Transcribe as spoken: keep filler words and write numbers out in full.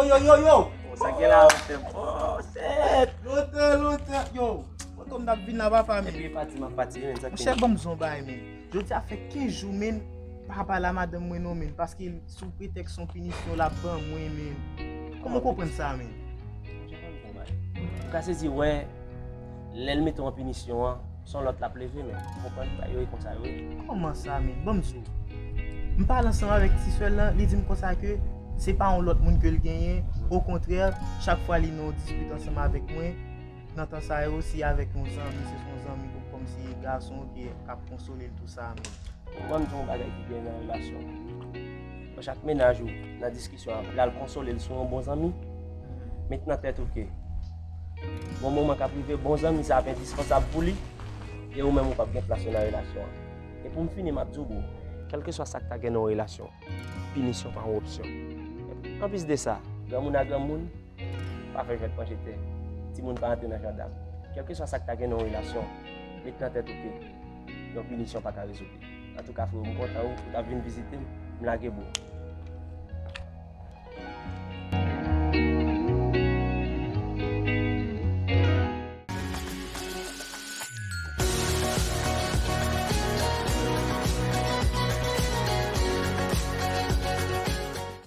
Yo, yo, yo! Bon, sa gen la, monchè. Oh, shit! Lontan, lontan, yo! Lontan m t ap vin la, papa, men. Epi pati, m ap pati, men sa Monchè, ban m zon bay, men. Jodi a fè kenz jou, men, m pa pale a madanm mwen non, men, paske sou pretèks yon pinisyon l ap ban mwen, men. Kòman w konprann sa, men? Ou ka sezi wè, lè l mete w an pinisyon an, se yon lòt l ap leve, men. Ou konprann? Bagay yo e konsa yo ye. Kòman sa, men? Ban m di w. M pale ansanm avèk ti sè l lan, li di m konsa ke se pa yon lòt moun ke l genyen. Okontrè, chak fwa li nan yon dispit ansanm avèk mwen, nan tan sa yo, se avèk yon zanmi, se yon zanmi kòmsi gason ke k ap konsole l, tou sa, men. Ban m di yon bagay ki gen nan relasyon. Nan chak mennaj ou, nan diskisyon an, l al konsole l sou yon bon zanmi. Met nan tèt ou ke gon moman k ap rive, bon zanmi sa ap endispansab pou li, e ou menm ou p ap gen plas ou nan relasyon an. E pou m fini, m ap di w, bro, kèlkeswa sa k ta gen nan yon relasyon, pinisyon pa yon opsyon. Anplis de sa, granmoun a granmoun, pa fè jwèt manje tè. Timoun pa antre nan jandam. Kèlkeswa sa k ta gen nan yon relasyon, met nan tèt ou ke yon pinisyon pa ka rezoud li. Antouka, freo, m kontan ou, ou t ap vin vizite m, m lage, bro.